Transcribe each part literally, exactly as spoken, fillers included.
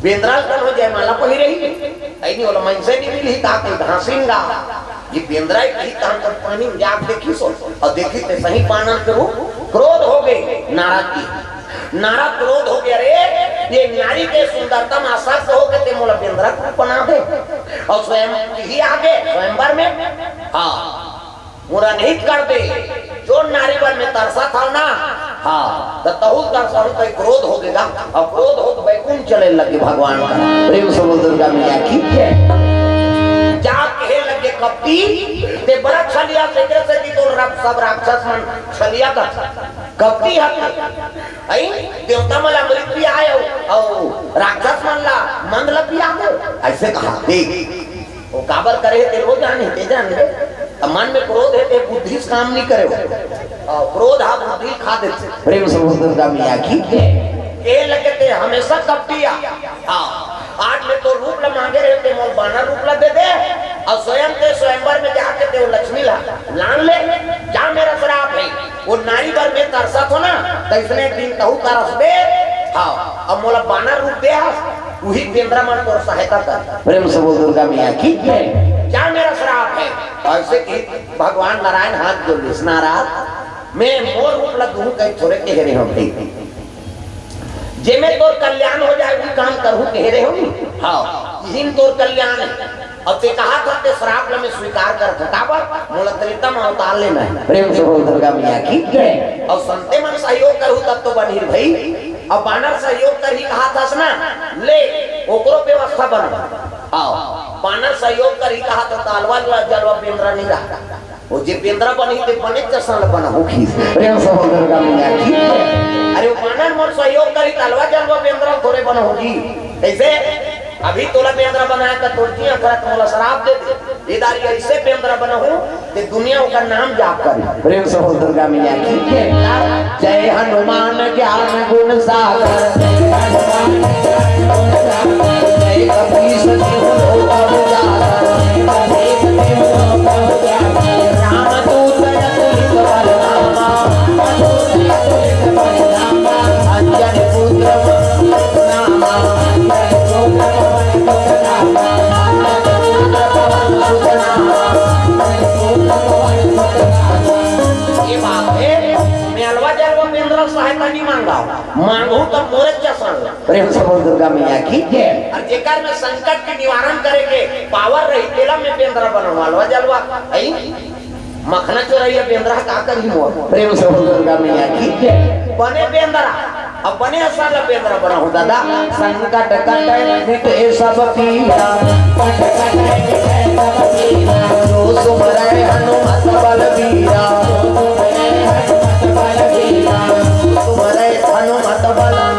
बेंदरा ल कहो जयमाला पहिरही, अइनी ओला मनसे नइ मिलही, का कोई घासिन गा। ये बेंदरा ही कही, तहन तो पानी में जाके देखिस हो, अउ देखिस ते सही बानर के रूप, क्रोध हो गे नारद जी। नारद क्रोध हो गे, "अरे, ये नारी के सुंदरता में आसक्त हो के ते मोला बेंदरा के रूप बना दे।" अउ स्वयं ही आगे स्वयंवर में, हाँ, मोर अनहित कर दे, जोन नारी बर में तरसत हव ना, हाँ, त तहू तरसहूं कहि क्रोध हो गे गा, अउ क्रोध हो के बैकुंठ चले लगे भगवान का। प्रेम से बोल दुर्गा मैया की जय। जा कहे लगे कपटी, ते बड़ा छलिया से, जैसे कि तो रब-, सब राक्षस मन छलिया का कपटी हके। अई, देवता मन ला अमृत पियाय अउ, अउ राक्षस मन ला मंद ला पिया दे। अइसे कहा, देख, वो काबर करे हे, ते रोज आने, ते जान ले। त मन में क्रोध हे, ते बुद्धि से काम नइ करे हो। अउ क्रोध हा बुद्धि खा देथे। प्रेम से बोल दुर्गा मैया की जय। कहे लगे ते हमेशा कपटी आ। हाँ, आज मैं तो रूप ला मांगे रहे, ते मोर बानर रूप ला दे दे, अउ स्वयं ते स्वयंवर में जाके ते वो लक्ष्मी ला लान ले, जा मेरा श्राप हे। वो नारी बर में तरसत हो ना, त इसने एक दिन तहू तरसबे, हाँ, अउ मोला बानर रूप दे हस, उही बेंदरा मन तोर सहायता कर। प्रेम से बोल दुर्गा मैया की जय। जा मेरा श्राप हे। अइसे कि भगवान नारायण हाथ जोड़ लिस, नारद, मैं मोर रूप ला दूहूं कहि थोरे कहे रहे हंव भई। जेमे तोर कल्याण हो जाय, उही काम करहूं कहे रहे हंव। हाँ, इही म तोर कल्याण हे। अउ ते कहा था, ते श्राप ला मैं स्वीकार करत हंव। काबर? मोला त्रेता में अवतार लेना हे। प्रेम से बोल दुर्गा मैया की जय। अउ संते मन सहयोग करहू तब तो बनही भई। अउ बानर सहयोग करही कहा थस ना, ले, ओकरो व्यवस्था बना। हाँ, बानर सहयोग करही कहा था, त अलवा जलवा बेंदरा नइ रहा। वो जे बेंदरा बनही ते बने जसन ल बनहूं कहिस। प्रेम से बोल दुर्गा मैया की जय। अरे वो बानर मोर सहयोग करही त अलवा जलवा बेंदरा थोरे बनहूं जी। कइसे? अभी तोला बेंदरा बनाय त तोर जी अखरत मोला श्राप दे दे। ए दारी अइसे बेंदरा बनहूं ते दुनिया ओकर नाम जाप करे। प्रेम से बोल दुर्गा मैया की जय। जय हनुमान ज्ञान गुण सागर। जय कपीस तिहु लोक उजागर। रामदूत अतुलित बल धामा। अंजनी पुत्र पवन सुत नामा। ये बात हे, मैं अलवा जलवा बेंदरा सहायता नइ मांगव, मांगहूं त मोरे जसन ल। प्रेम से बोल दुर्गा मैया की जय। अउ जेकर में संकट के निवारण करे के power रही, तेला में बेंदरा बनहूं, अलवा जलवा, अई? मखना चोरइया बेंदरा का करही मोर? प्रेम से बोल दुर्गा मैया की जय। बने बेंदरा, अउ बने असन ल बेंदरा बनहूं दादा। संकट कटे मिटे सब पीरा। जो सुमरै हनुमत बलबीरा। सुमरै हनुमत बल।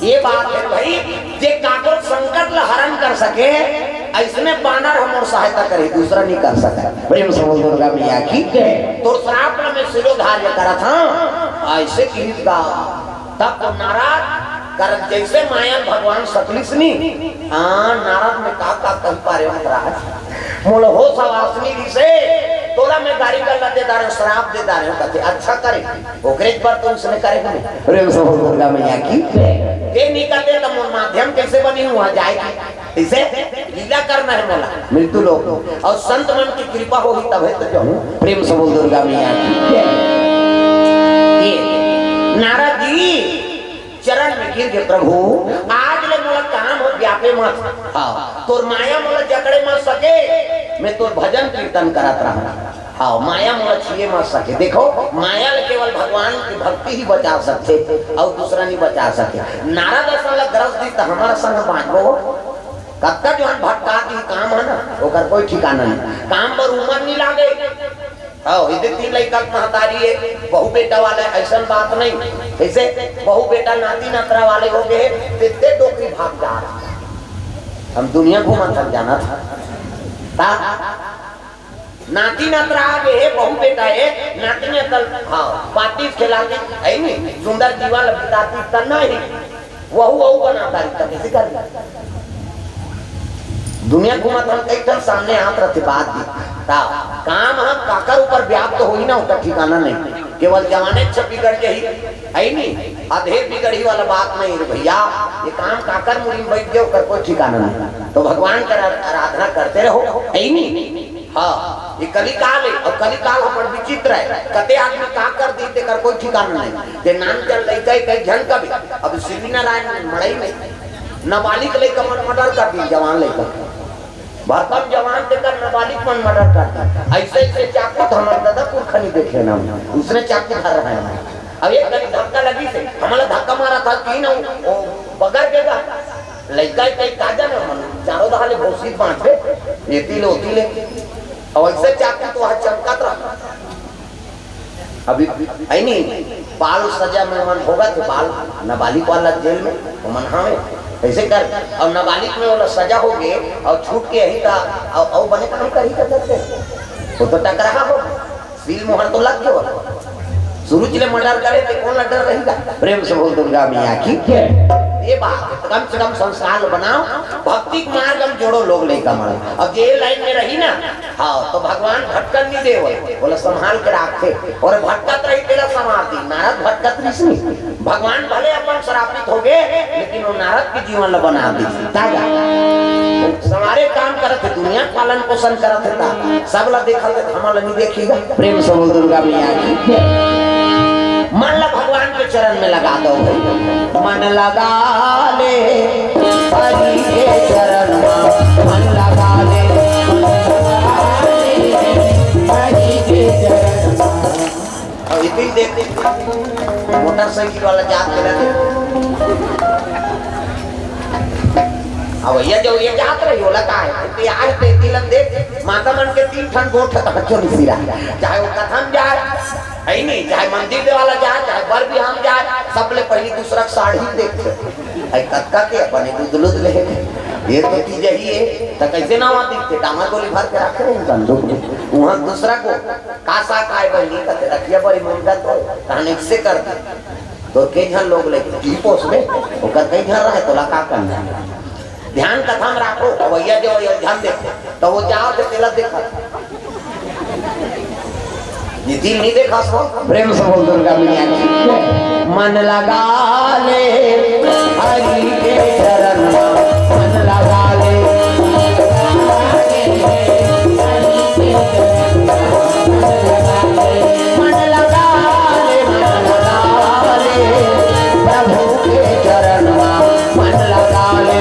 ये बात हे भई, जे काकरो संकट ल हरण कर सके, अइसने बानर ह मोर सहायता करही, दूसरा नइ कर सके। प्रेम से बोल दुर्गा मैया की जय। तोर श्राप ल मैं शिरोधार्य करत हंव, अइसे कहिस गा। तब तो नारद कर जइसे माया ल भगवान सकलिस नी, हाँ, नारद में का का कहि पारे महाराज। मोला होस हवास नइ रिहिसे, तोला मैं गारी गल्ला दे डारेंव, श्राप दे डारेंव, कथे अच्छा करे, ओकरे बर तो उसने करे हमें। प्रेम से बोल दुर्गा मैया की जय। ये निकलते त मोर माध्यम कइसे बनी हुआ जाए की? इसे लीला करना हे मोला मृत्यु लोक में। अउ संत मन की कृपा होही तभे तो जाहूं। प्रेम से बोल दुर्गा मैया की जय। ये नारद जी चरण में गिर गे, "प्रभु, आज ले मोला काम हो व्यापे मत। हाँ, तोर माया मोला जकड़े मत सके, मैं तोर भजन कीर्तन करत रहूं।" हाँ, माया मोला छुए मत सके। देखो, माया ल केवल भगवान की भक्ति ही बचा सकथे, अउ दूसरा नइ बचा सके। नारद असन ल ग्रस दिस त हमर असन ल बांचबो। कतका जोहन भटका दिही, काम हे ना, ओकर कोई ठिकाना नइ। काम बर उमर नइ लागे। हाँ, इदे तीन लइका के महतारी हे, बहू बेटा वाला हे, अइसन बात नइ। कइसे बहू बेटा नाती नतरा वाले हो गे हे, ते, ते डोकरी भाग जात। हम दुनिया घूमत हन, जानत हन। ता नाती नतरा आ गे हे, बहू बेटा हे, नाती नतरा, हाँ, पाती खेलाती, हे नी, सुंदर जीवन बिताती त नहीं, वहू, वहू बना डारी त कइसे कर ली? दुनिया घूमत हन, कई ठन सामने आत रथे बात भी। ता काम ह काकर ऊपर व्याप्त होही ना, ओकर ठिकाना नहीं। केवल जवाने छ बिगड़ जाही, है नी? आधे बिगड़ही वाला बात नहीं रे भैया। ये काम काकर मुड़ी में बैठ गए, ओकर कोई ठिकाना नहीं। तो भगवान कर आराधना करते रहो, है नी? हाँ, ये कलिकाल है, और कलिकाल हमर विचित्र है। कते आदमी का कर दी, तेकर कोई ठिकाना नहीं। ते नाम चल लइका है, कई झन का भी। अब शिव नारायण मड़ई में नाबालिग लइका मन मर्डर कर दी, जवान लइका। भरतम जवान तेकर नाबालिग मन मर्डर कर दी। ऐसे ऐसे चाकू तो हमर दादा पुरखा नहीं देखे ना, उसने चाकू धर रहा है। अब एक कनी धक्का लगी से, हमला धक्का मारा था कि ना, वो बगर के गा। लइका के का जाने मन, चारों दहाले भोसित बांचे, ये तीले, वो तीले। और ऐसे चाकू तो वहाँ चमकत रहा। अभी, है नी, बाल सजा में मन होगा थे, बाल नाबालिग वाला जेल में, वो मन हावे। ऐसे कर, और नाबालिग में वाला सजा हो गए, और छूट के यही का, और, और बने काम करी का करते। वो तो टकराहा हो, सील मोहर तो लग गयो। शुरू ले मर्डर करे थे, कौन डर रहेगा? प्रेम से बोल दुर्गा मैया की जय। ये बात है, कम से कम संस्कार बनाओ, भक्ति के मार्ग में जोड़ो लोग लइका मन। अब जे लाइन में रही ना, हाँ, तो भगवान भटकन नहीं दे, बोले, बोले, संभाल के रखे। और भटकत रही, तेरा संभाल दी। नारद भटकत रही सी। भगवान भले अपन श्रापित हो गए, लेकिन वो नारद के जीवन ला बना दी। ताजा। संवारे काम करत है, दुनिया पालन पोषण करत है, ता सब ला देखल है, हमला नहीं देखिएगा। प्रेम से बोल दुर्गा मैया की। मन ला भगवान के चरण में लगा दो भाई। मन लगा ले हरि के चरण में, मन लगा ले। हरि के चरण में। और इतनी देख, मोटरसाइकिल वाला जात रहे। अब भैया जो ये जात रही होला का है? तो आज ते तिलक देख, माता मन के तीन ठन गोठ हचो निसिरा। चाहे वो कथम जाए, है नहीं, चाहे मंदिर वाला जाए, चाहे बर बिहान जाए, सबले पहली दूसरा के साड़ी देखते। आई कक्का के अपने दूध लूध ले। ये तो चीज यही है, तो कैसे ना वहाँ दिखते, डामा गोली भर के रखे हैं संदूक में। वहाँ दूसरा को, का साग आए बहिनी, कहते रखिया बड़ी मुंडा तो, तहन इससे कर दे। तो कई झन लोग ले, की पोस में, ओकर कई झन रहे, तोला का करना है? ध्यान कथा में राखो, अवैया जो अयोध्या में देखो, तो वो जाओ तो तेला देखा। ये दिल नहीं देखा सो। प्रेम से बोल दुर्गा मैया की। मन लगा ले हरि के चरण में, मन लगा ले। मन लगा ले, मन लगा ले, प्रभु के चरण में मन लगा ले।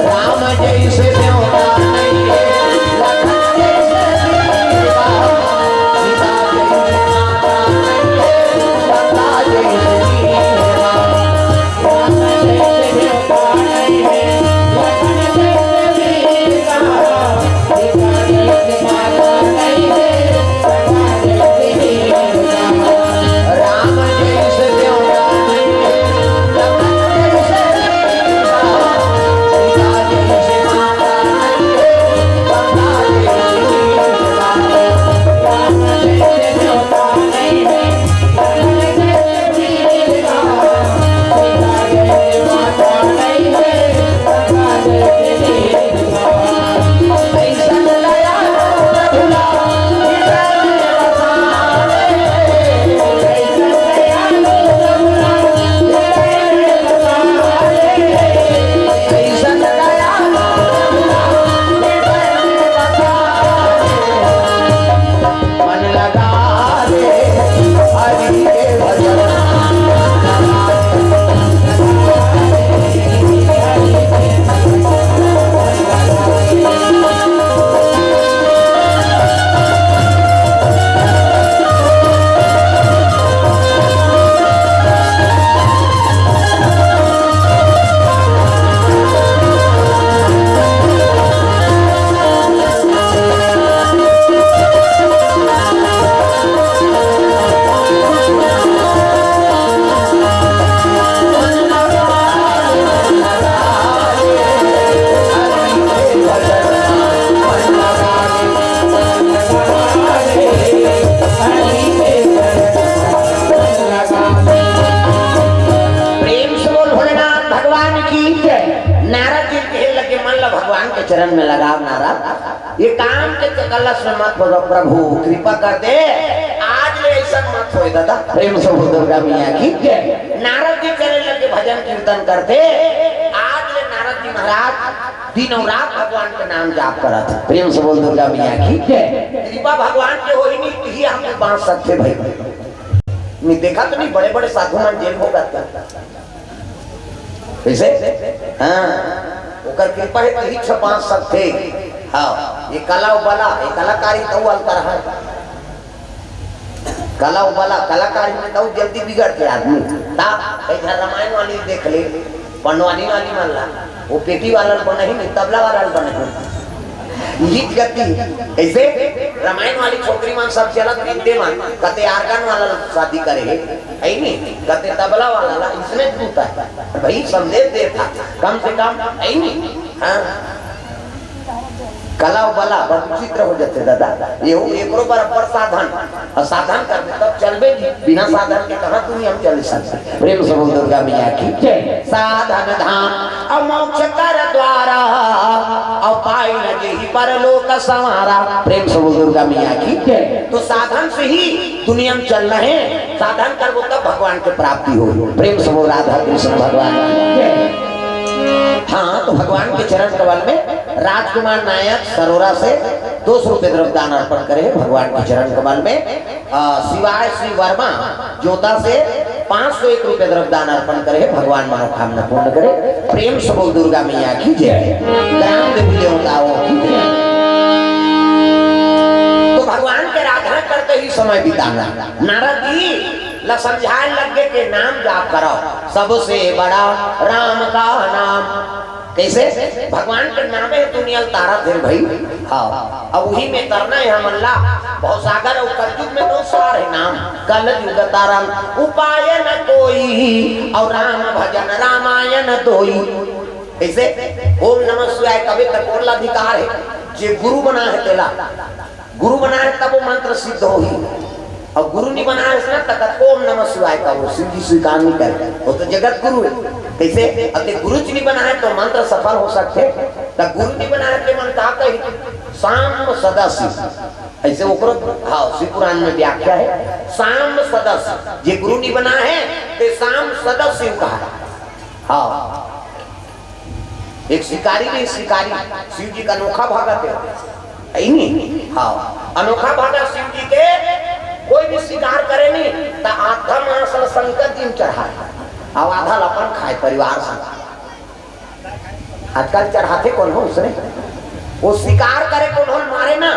राम जैसे देवता नहीं। भगवान की जय। नारद जी कहे लगे, मन ला भगवान के चरण में लगाव नारद, ये काम के चकलस में मत पड़ो, प्रभु कृपा कर दे, आज ले ऐसा मत होए दादा। प्रेम से बोल दुर्गा मैया की जय। नारद जी चले लगे भजन कीर्तन करते, आज ले नारद जी महाराज दिनों रात भगवान के नाम जाप करत। प्रेम से बोल दुर्गा मैया की जय। कृपा भगवान के होही नहीं, तही हमके बांच सकते भाई। नहीं देखा तो नहीं, बड़े बड़े साधु मन जेल भोगत। कैसे? हाँ, ओकर कृपा हे तही छपास सकथे। हाँ, ये कला अउ बला, ये कलाकारी तउ अंतर है। कला अउ बला, कलाकारी में तउ जल्दी बिगड़थे आदमी। ता, एक झन रामायण वाली देख ले, पंडवानी वाली मान ला, वो पेटी वाला ल बनही नहीं, तबला वाला ल बनही। गीत गति, कैसे? रामायण वाली छोकरी मन सब चलत गीते मन, कते आर्गन वाला ल शादी करे हे, है नहीं? कते तबला वाला ला, इसने तू है। भाई संदेश देत हा, कम से कम, है नहीं? हाँ। कला अउ बला बड़ विचित्र हो जाथे दादा। ये हो, एकरो बराबर साधन, अउ साधन करबे तब चलबे जी। बिना साधन के कहाँ दुनिया में चल सकते? प्रेम से बोल दुर्गा मैया की जय। साधन धाम अउ मोक्ष कर द्वारा, अउ पाई न जेहि परलोक संवारा। प्रेम से बोल दुर्गा मैया की जय। तो साधन से ही दुनिया में चलना है, साधन करबो तब भगवान के प्राप्ति हो। प्रेम से बोल राधा कृष्ण भगवान की जय। हाँ, तो भगवान के चरण कमल में राजकुमार नायक सरोरा से दो सौ रुपये द्रव्य दान अर्पण करे हे भगवान के चरण कमल में। अ, शिवाय श्री वर्मा जोता से पाँच सौ एक रुपये द्रव्य दान अर्पण करे हे, भगवान मनोकामना पूर्ण करे। प्रेम से बोल दुर्गा मैया की जय, ग्राम देवी देवताओं की जय। तो भगवान के आराधना करते ही समय बिताना। नारद जी ला समझाए लग गे के नाम जाप करो, सबसे बड़ा राम का नाम। कैसे? भगवान के नामे दुनिया ल तारत हे भाई। हाँ, अब उही में तरना हे हमन ला। भवसागर अउ कलयुग में दो सार हे नाम, कलयुग तरन उपाय न कोई, अउ राम भजन रामायण दोई। कैसे? ओम नमः शिवाय कबे तक ओला अधिकार हे, जे गुरु बना हे तेला। गुरु बना हे तब वो मंत्र सिद्ध होही। अउ गुरु नहीं बना हे ना, तब ओम नमः शिवाय का वो शिव जी स्वीकार नहीं करे। वो तो जगत गुरु हे। कैसे? अब ते गुरु जी नहीं बना हे तो मंत्र सफल हो सकथे। तब गुरु नहीं बना हे ते मन का कही? साम सदा शिव। ऐसे ओकरो, हाँ, शिव पुराण में व्याख्या हे, साम सदा शिव। जे गुरु नहीं बना हे, ते साम सदा शिव कहा हे। हाँ। एक शिकारी नहीं, शिकारी, शिव जी का अनोखा भगत हे। है नहीं? हाँ, अनोखा भगत शिव जी के। कोई भी शिकार करे नहीं, त आधा मांस ल शंकर जी में चढ़ाए, अउ आधा ल अपन खाए परिवार से। आजकल चढ़ाथे कोनो हो उसने, वो शिकार करे कोनो ल मारे ना।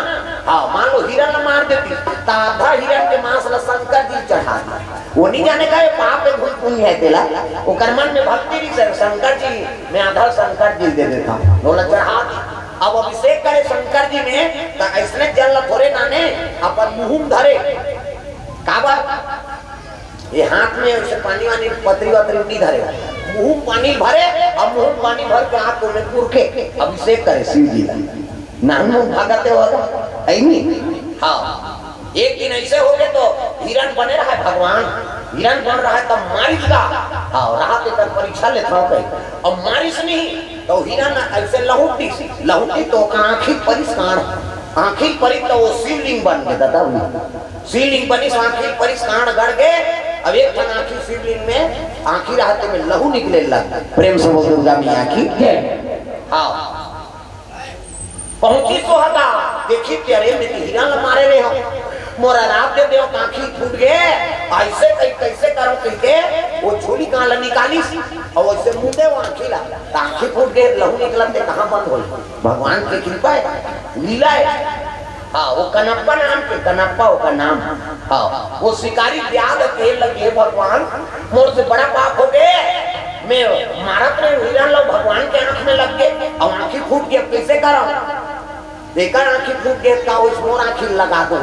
हाँ, मान लो हिरण ल मार देती, त आधा हिरण के मांस ल शंकर जी चढ़ा दे। वो नहीं जाने का ये पाप हे, भूल पुण्य हे तेला। ओकर मन में भक्ति रहिस हे, शंकर जी, मैं आधा शंकर जी ल दे देता हूँ, ओला चढ़ा दी। अब अभिषेक करे शंकर जी में, त ऐसने जल ल थोरे नाने, अपन मुँह में धरे। काबर? ये हाथ में ऐसे पानी वानी, पतरी वतरी नहीं धरे, मुँह में पानी भरे, अउ मुँह में पानी भर के आँख में पुरखे अभिषेक करे शिव जी का। नानू भगत होगा, है नहीं? हाँ, एक दिन ऐसे हो गे तो हिरण बने रहा हे भगवान, हिरण बन रहा हे तब मारिस गा। हाँ, रहा तेकर परीक्षा लेत हँव कही, अउ मारिस नहीं तो हिरण ऐसे लहुटिस, लहुटिस तो ओकर आँखी परिस कांड़, आँखी परिस तो वो शिवलिंग बन गे दादा। शिवलिंग बनिस, आँखी परिस, कांड़ गड़ गे। अब एक ठन आँखी शिवलिंग में आँखी रहा ते में लहू निकले लग। प्रेम से बोल दुर्गा मैया की जय। हाँ, पहुँचिस सोहता, देखिस ते अरे मैं तो हिरण ल मारे रहे हँव, मोर अराध्य देव के आँखी फूट गे, ऐसे कही, कैसे करँव कहिके वो छुरी कान ल निकालिस अउ ऐसे मुदे वो आँखी ला, त आँखी फूट गे, लहू निकलत ते कहाँ बंद होही? भगवान के कृपा हे, लीला हे। हाँ, वो कनप्पा नाम के, कनप्पा ओकर नाम। हाँ, वो शिकारी व्याध के लगे, भगवान, मोर से बड़ा पाप हो गे, मैं मारत रहे हिरण ल, भगवान के आँख में लग गे अउ आँखी फूट गे, अब कैसे करँव? एकर आँखी फूट गे, का होइस, मोर आँखी लगा दो,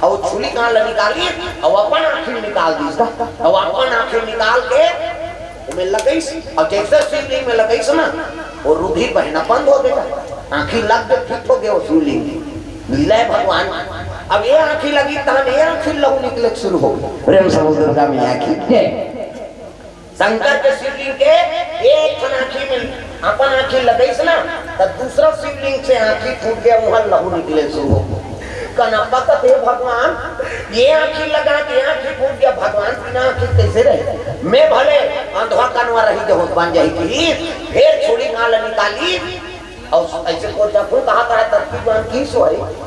अउ छुरी कान ल निकालिस अउ अपन आँखी निकाल दिस, अउ अपन आँखी निकाल के ओमे लगइस, अउ जैसे शिवलिंग में लगइस ना, वो रुधिर बहना बंद हो गे, आँखी लग गे, फिट हो गे वो शिवलिंग। लीला हे भगवान। अब ये आँखी लगिस तहन ये आँखी लहू निकले शुरू हो गे। प्रेम से बोल दुर्गा मैया की जय। शंकर के शिवलिंग के ये अपन आँखी लगाइस ना, त दूसरा शिवलिंग से आँखी फूट गया, उहाँ लहू निकले शुरू हो। कनप्पा कथे, "भगवान, ये आँखी लगा के आँखी फूट गया, भगवान बिना आँखी कैसे रहे? मैं भले अंधवा कनवा रही, जो बन जाही कि फेर छुरी मार निकाली।" अउ अइसे को जखन कहा था, तब की बात की सो है।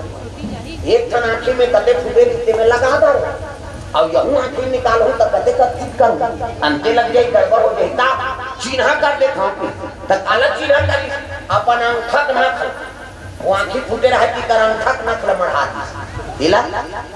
एक ठन आँखी में कते फूटे रिश्ते में लगा दो। अउ यहू आँखी निकालहूँ त कते कत्ती करूँ। अंते लग जाई, गड़बड़ हो जाई। ता चिन्हा कर देत हूँ। त काला चिन्हा करिस? अपन अंगठा के नख। वो आँखी फूटे रहे कि कर अंगठा के नख ल मढ़ा दिस। हिला?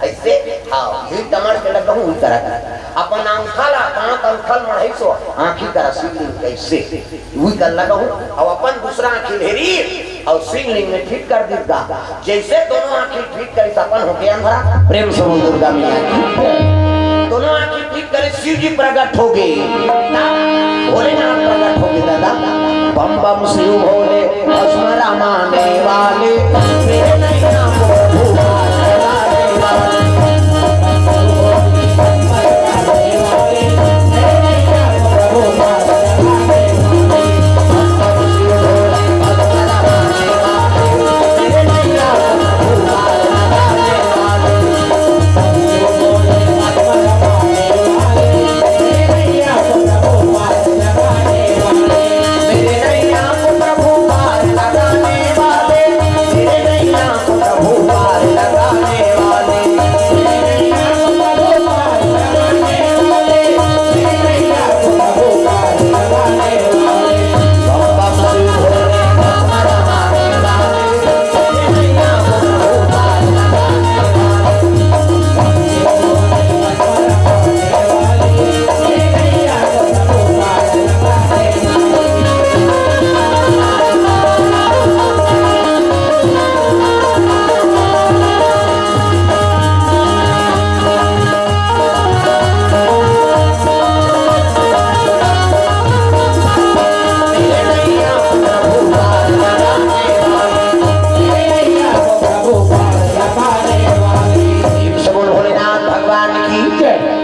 अइसे? हाँ, ही टमड़ के लगहूँ, ही करत। अपन अंगठा ला, दाँत अंगठा ल मढ़ाइस, आँखी कर शिवलिंग कइसे? उही कर लगहूँ, अउ अपन दूसरा आँखी ल हेरी, अउ शिवलिंग में फिट कर दिस गा। जइसे दोनों आँखी फिट करिस, अपन होगे अंधरा। प्रेम से बोल दुर्गा मैया की। दोनों आँखी फिट करिस, शिव जी प्रकट होगे। भोलेनाथ प्रकट होगे दादा। बम बम शिव भोले, भस्म रमाने वाले, मेरे नैया को प्रभु पार लगाने वाले।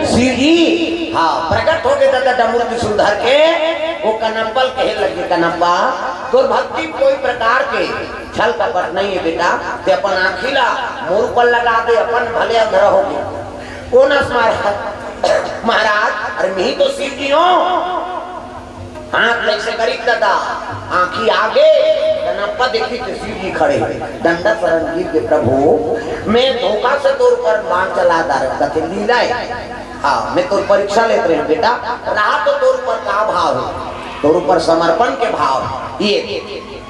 शिव जी, हाँ, प्रकट होगे दादा डमरू त्रिशूल धर के, वो कनप्पा ल कहे लगे, "कनप्पा, तोर भक्ति में कोई प्रकार के छल कपट नहीं है बेटा, ते अपन आँखी ला मोर ऊपर लगा दे, अपन भले अंधरा होगे।" कोन अस महाराज? महाराज, अरे मिही तो शिव जी हों। हाथ कइसे करिस दादा, आँखी आगे, कनप्पा देखिस त शिव जी खड़े, डंडा सरन गिर के, "प्रभु, मैं धोखा से तोर ऊपर बाण चला डारेंव।" कथे, "लीला हे।" हाँ, मैं तोर परीक्षा लेत रहेंव बेटा, रहा तो तोर ऊपर का भाव हे, तोर ऊपर समर्पण के भाव हे। ये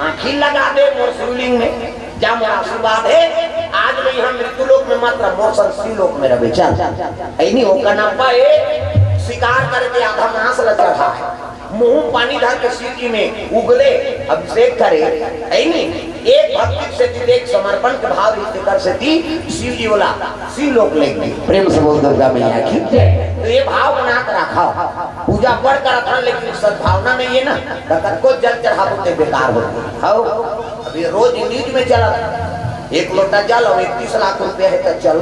आँखी लगा दे मोर शिवलिंग में, जा मोर आशीर्वाद हे, आज ले इहाँ मृत्यु लोक में मत रह, मोर संग शिव लोक में रहबे, चल। अइनी हो कनप्पा ए, शिकार करके आधा मांस ल चढ़ाय, मुँह पानी धर के शिव जी में उगले, अभिषेक करे, अइनी एक भक्ति से ती देख समर्पण के भाव रिहिस तेकर से ती शिव जी बोला, शिव लोक ले गे। प्रेम से बोल दुर्गा मैया की जय। तो ये भाव बना के रखा, पूजा बड़ करत हन लेकिन सद्भावना नहीं है ना, तो कतको जल चढ़ाबो ते बेकार हो। हव, अभी रोज न्यूज में चला, एक लोटा जल अउ इकतीस लाख रुपया हे, त चल,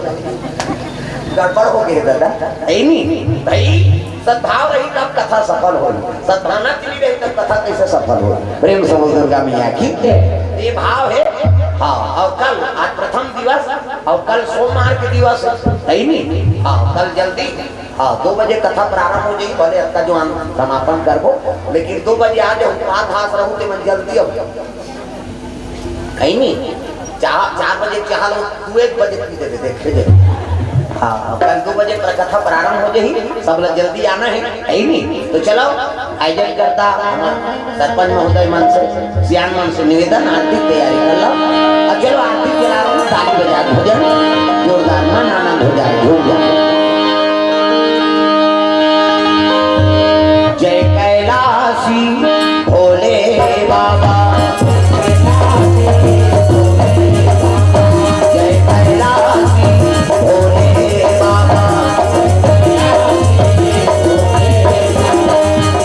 गड़बड़ होगे दादा। अइनी भाई, सद्भाव रही तब कथा सफल होही, सद्भावना चली रही तब कथा कइसे सफल होही? प्रेम से बोल दुर्गा मैया की। ये भाव हे। हाँ, अउ कल आज प्रथम दिवस, अउ कल सोमवार के दिवस हे, अइनी? हाँ, कल जल्दी हाँ, दो बजे कथा प्रारंभ हो जाही, भले अतका जुवार समापन करबो, लेकिन दो बजे आ जाहू, पास रहो ते मन जल्दी आओ। कहीं नहीं, चार, चार बजे चाह लो, तू एक बजे पी देबे, देखे जे। हाँ, कल दो बजे पर कथा प्रारंभ हो जाही, सब ला जल्दी आना हे, कहीं नहीं। तो चलो, आयोजन करता हमार सरपंच महोदय मन से, सियान मन से निवेदन, आरती के तैयारी कर लो। अउ चलो, आरती के अलावा ताली बजा दो, भजन जोरदार, मन आनंद हो जाए, झूम जाए। जय कैलाशी भोले बाबा, जय कैलाशी भोले बाबा।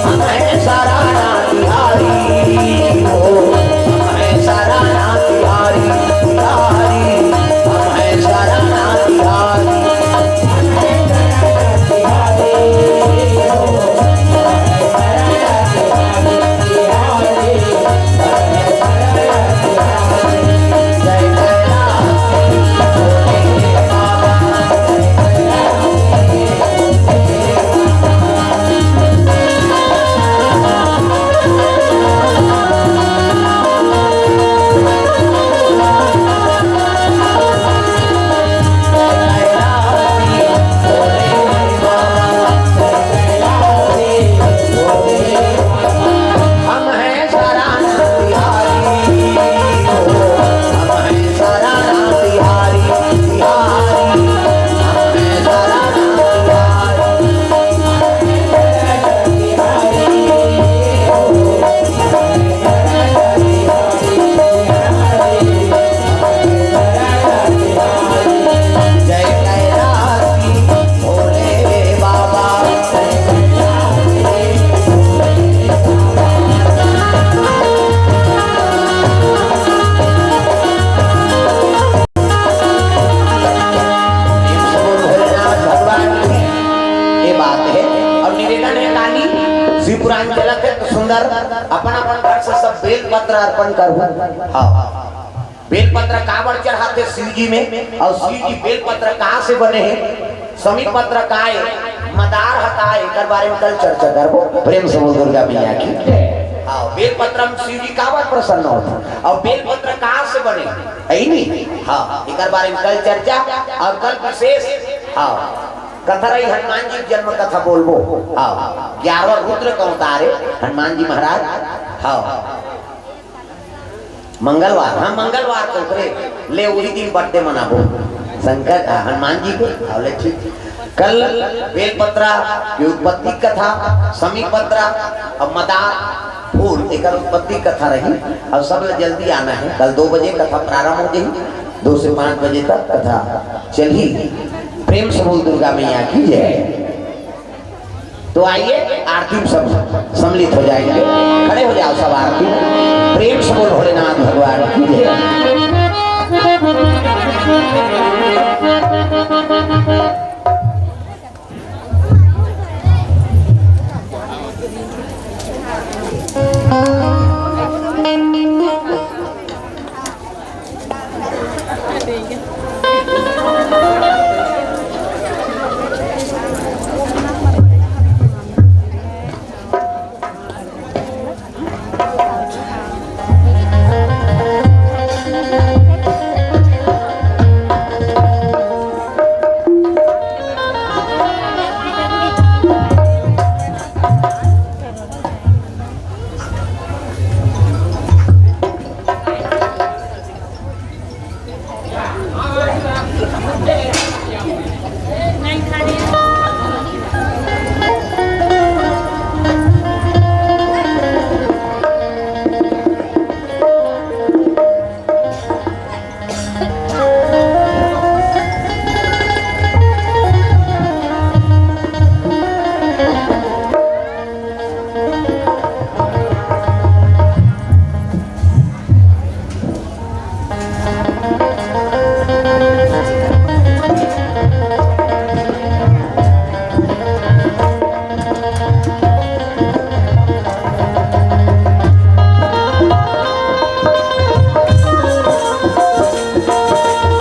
हम हैं सराणा बिहारी, ओ, हम हैं सराणा बिहारी, बिहारी, हम हैं सराणा बिहारी। अपन अपन घर से सब बेल पत्र अर्पण करहू। हाँ, बेल पत्र काबर चढ़ाथे शिव जी में, और शिव जी बेल पत्र कहाँ से बने हैं, समी पत्र काय, मदार हताय, एकर बारे में कल चर्चा करबो। प्रेम से बोल दुर्गा मैया की। हाँ, बेल पत्र में शिव जी काबर प्रसन्न होथे और बेल पत्र कहाँ से बने, है नहीं? हाँ, एकर बारे में कल चर्चा। और कल विशेष, हाँ, कथा रही हनुमान जी के जन्म कथा बोलबो। हाँ, ग्यारहवाँ रुद्र के अवतार है हनुमान जी महाराज। हाँ, मंगलवार, हाँ, मंगलवार के ओकरे ले वही दिन बर्थडे मनाबो शंकर, आ, हनुमान जी के। हाँ, ले ठीक। कल बेलपत्रा की उत्पत्ति कथा, समी पत्रा और मदार फूल, एकर उत्पत्ति कथा रही। और सब ले जल्दी आना है, कल दो बजे कथा प्रारंभ हो जाएगी, दो से पाँच बजे तक कथा चलही। प्रेम से बोल दुर्गा मैया की जय। तो आइए, आरती में सब सम्मिलित हो जाएंगे। खड़े हो जाओ सब आरती में। प्रेम से बोल भोलेनाथ भगवान की जय।